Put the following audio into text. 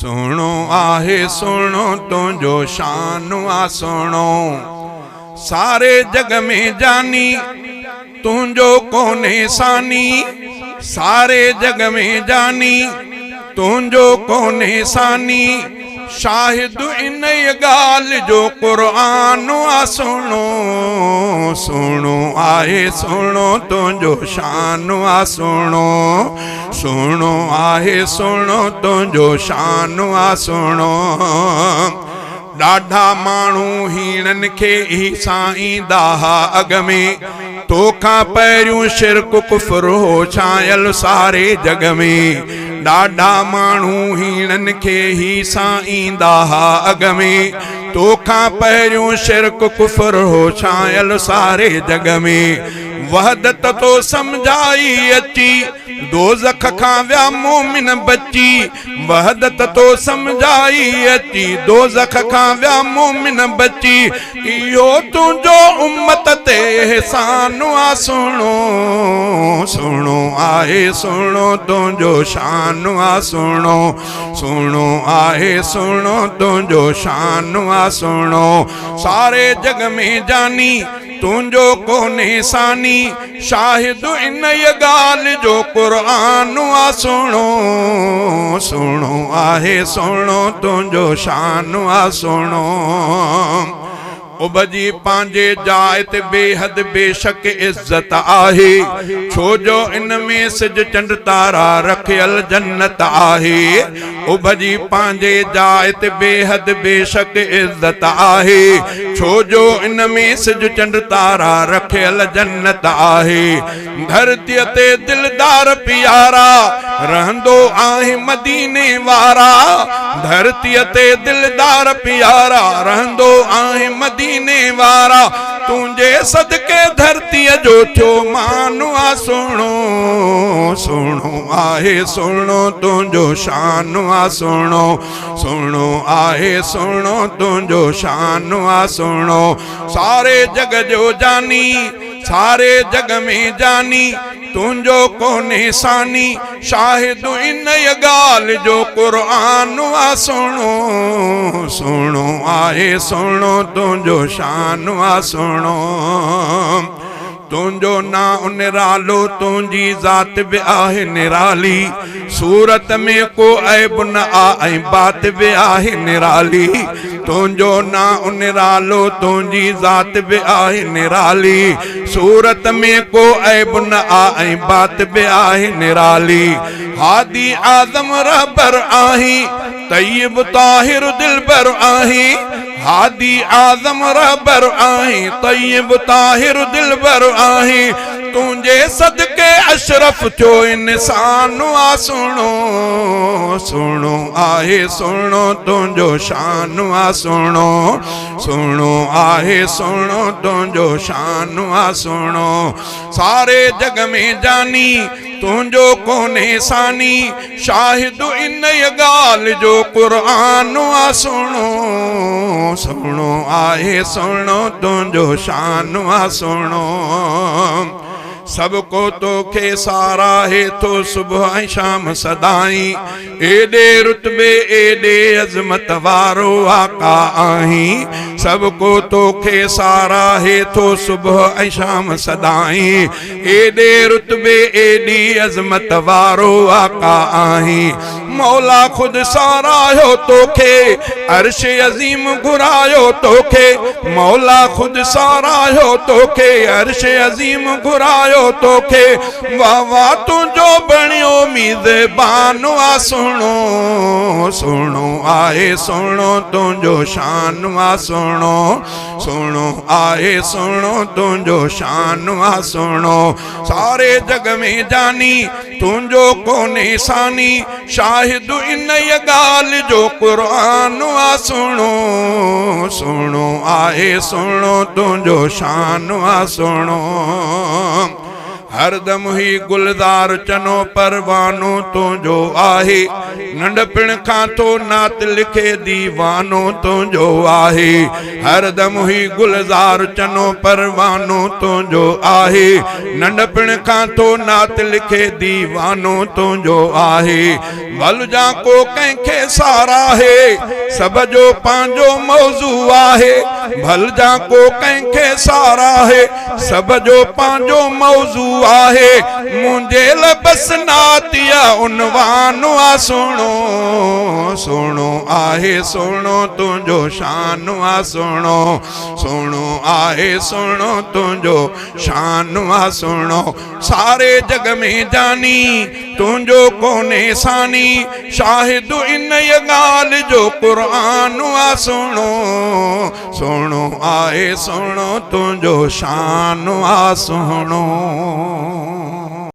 سهڻو آهي سهڻو تنهنجو شان آ سهڻو. ساري جڳ ۾ جاني تنهنجو ڪونهي ثاني ساري جڳ ۾ جاني تنهنجو ڪونهي ثاني شاهد انهيء ڳالهه جو قرآن آ سهڻو سهڻو آهي سهڻو تنهنجو شان آ سهڻو سهڻو آهي سهڻو تنهنجو شان آ سهڻو. ڏاڍا ماڻهو هيڻن کي ئي سائيندا ها اڳ ۾، توکان پهريون شرڪ ڪفر هو ڇانيل ساري جڳ ۾. ڏاڍا ماڻهو هيڻن کي ئي سائيندا ها اڳ ۾، توکان پهريون شرڪ ڪفر هو ڇانيل ساري جڳ ۾. وحدت تو سمجهائي اچي، دوزخ کان ويا مومن بچي. وحدت تو سمجهائي اچي دوزخ کان ويا مومن بچي اهو تنهنجو امت تي احسان آ سهڻو سهڻو آهي سهڻو تنهنجو شان آ سهڻو سهڻو آهي سهڻو تنهنجو شان آ سهڻو ساري جڳ ۾ جاني تنهنجو ڪونهي ثاني شاهد انهيء ڳالهه جو قرآن آ سهڻو سهڻو آهي سهڻو تنهنجو شان آ سهڻو. اڀ جي پنهنجي جاء تي بيحد بيشڪ عزت آهي ڇو جو ان ۾ سج چنڊ تارا رکيل جنت آهي اڀ جي پنهنجي جاء تي بيحد بيشڪ عزت آهي ڇو جو ان ۾ سج چنڊ تارا رکيل جنت آهي. ڌرتيء تي دلدار پيارا رهندو آهين مديني وارا ڌرتيء تي دلدار پيارا رهندو آهين مديني وارا تنهنجي صدقي ڌرتيء جو ٿيو مان آ سهڻو سهڻو آهي سهڻو تنهنجو شان آ سهڻو سهڻو آهي سهڻو تنهنجو شان آ سهڻو ساري جڳ جو جاني ساري جڳ ۾ جاني تنهنجو ڪونهي ثاني شاهد انهيء ڳالهه جو قرآن آ سهڻو سهڻو آهي سهڻو تنهنجو شان آ سهڻو. تنهنجو نانء نرالو، تنهنجي ذات به آهي نرالي، صورت ۾ ڪو عيب نه آ ۽ بات به آهي نرالي، تنهنجو نانء نرالو، تنهنجي ذات به آهي نرالي، صورت ۾ ڪو عيب نه آ ۽ بات به آهي نرالي، هادي اعظم رهبر آهين، طيب طاهر دلبر آهين. هادي اعظم رهبر آهين، طيب طاهر دلبر آهين، تنهنجي صدقي اشرف ٿيو انسان آ سهڻو، سهڻو آهي سهڻو تنهنجو شان آ سهڻو، سهڻو آهي سهڻو تنهنجو شان آ سهڻو، ساري جڳ ۾ جاني تنهنجو ڪونهي ثاني، شاهد انهيء ڳالهه جو قرآن آ سهڻو، سهڻو آهي سهڻو تنهنجو شان آ سهڻو. سڀ ڪو توکي ساراهي ٿو صبح ۽ شام سدائين، ايڏي رتبي ايڏي عظمت وارو آقا آهين. سڀ ڪو توکي ساراهي ٿو صبح ۽ شام سدائين، ايڏي رتبي ايڏي عظمت وارو آقا آهين مولا خود ساراهيو توکي عرش عظيم گهرايو توکي مولا خود ساراهيو توکي عرش عظيم گهرايو توکي واه واه تنهنجو بڻيو ميزبان آ سهڻو سهڻو آهي سهڻو تنهنجو شان آ سهڻو سهڻو آهي سهڻو تنهنجو شان آ سهڻو ساري جڳ ۾ جاني تنهنجو ڪونهي ثاني شاهد انهيء ڳالهه جو قرآن آ سهڻو سهڻو آهي سهڻو تنهنجو شان آ سهڻو. هردم هي گلزار چنو پروانو تنهنجو آهي. ننڍپڻ کان ٿو نعت لکي ديوانو تنهنجو آهي. هردم هي گلزار چنو پروانو تنهنجو آهي. ننڍپڻ کان ٿو نعت لکي ديوانو تنهنجو آهي. ڀل جا ڪو ڪنهن کي ساراهي، سڀ جو پنهنجو موضوع آهي. ڀل جا ڪو ڪنهن کي ساراهي، سڀ جو پنهنجو موضوع آهي. منهنجي لاء بس نعتيه عنوان آ سهڻو، سهڻو آهي سهڻو تنهنجو شان آ سهڻو، سهڻو آهي سهڻو تنهنجو شان آ سهڻو. ساري جڳ ۾ جاني تنهنجو ڪونهي ثاني، شاهد انهيء ڳالهه جو قرآن آ سهڻو، سهڻو آهي سهڻو تنهنجو شان آ سهڻو.